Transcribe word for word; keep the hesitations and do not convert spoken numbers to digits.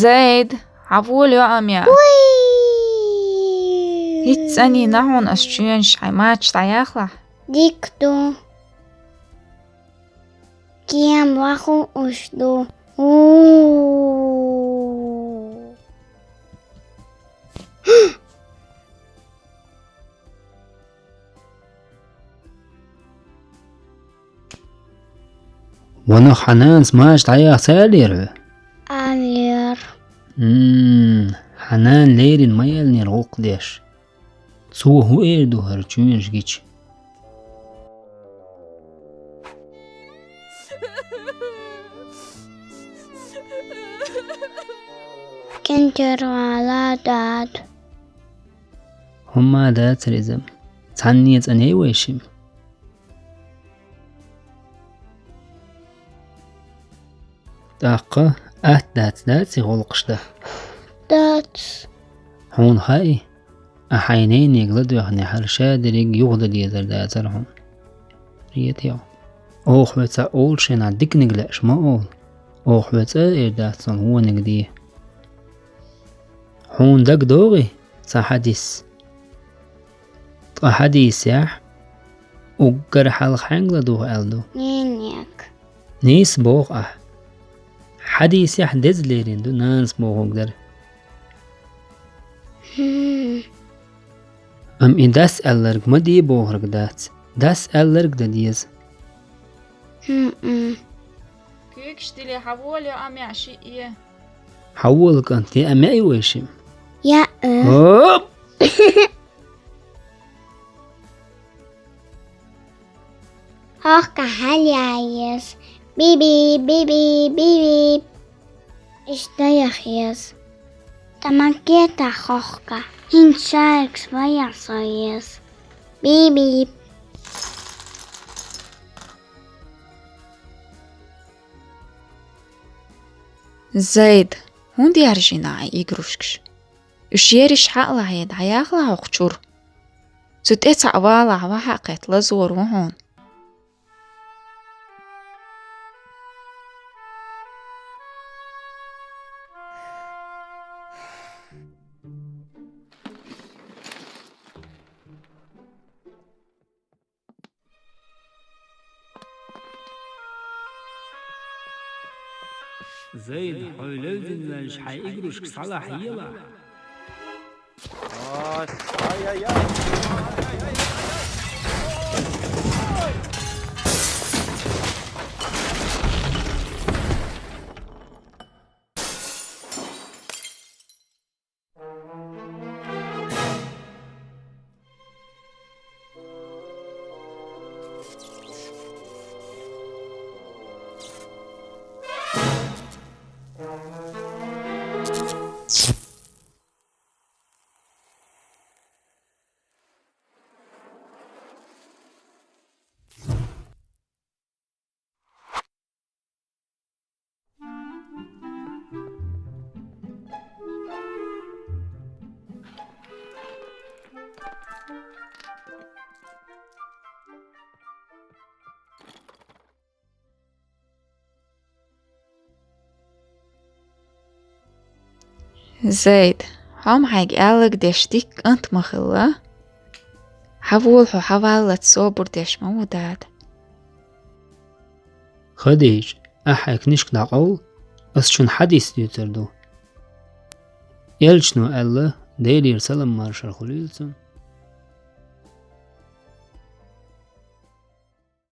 Зайд, хьавола, йоӀ-м яӀ. ХӀинца цӀанйина хьона ас чоьнаш, хьай мача дӀаяхалахь. Дика ду. Кема ваху уш ду. У-у-у. Ванах, хьан нанас мача дӀаяха ца аьллера хьоьга? Аьллера. М, хьан нана леррина ма аьллера гӀуллакх деш. Цо хӀун эр ду хӀара чоьнаш гича? Кентера вала дада. ХӀумма дацар иза. Цхьанне цӀанъяьй вай шимма. ТӀаккха атта дац, дац и гӀуллакхаш дан? Дац. Хьона хаьий, ахь хьай нанега ладоьгӀнехьара, ша дерриг юха дан дезар дацар хьона. Хетий хьона? Оха хьоьга цхьа олучу хенахь диканиг лаьаш ма олу. Оха хьоьга цкъа а эр дац хьуна, вониг де. Хьуна дагадогӀий цхьа хьадис? Ткъа хьадисехь уггар хьалха хьаьнга ладугӀу аьлла ду? Ненега. Нийса боху ахь. Хьадисехь деза лерина ду нанас бохург дар. ХӀм. Амма и дас аьлларг ма де бохург дац. Дас аьлларг дан деза. ХӀм-м. Куьйгаш диле, хьавола, йоӀ-м яӀ, шиъ е. Хьавола, кӀант, яа ма яий вай шимма? Яа. Оп! ХӀокху хьала яа еза. Би-би, би-би, би-би. Иштта яха еза. ТӀе ма кхета хӀокху. ХӀинца шаригаш ваян со еза. Би-би. Зайд, хӀунда яржийна ахь игрушкаш? Уьш ерриш хьа а лахьий, дӀаяхалахь хӀокху чуьра. Цу тӀе цхьаъ валахь, ваха а кхетта, лазор ву хьуна. Зайд, хьо левзина ваьлча, хьайн игрушкаш схьалахь елахь. Ай-яй-яй! Зайд, хьо-м хьайга аьлларг деш дика кӀант ма хилла. Хьавола, хьо хьаваллалц собар деш ма ву дада. Хадийча, ахь хьайн книшка дӀакъовла, ас шуна хьадис дуьйцур ду. Элчано аьлла, Делера салам-маршалла хуьлийла цунна: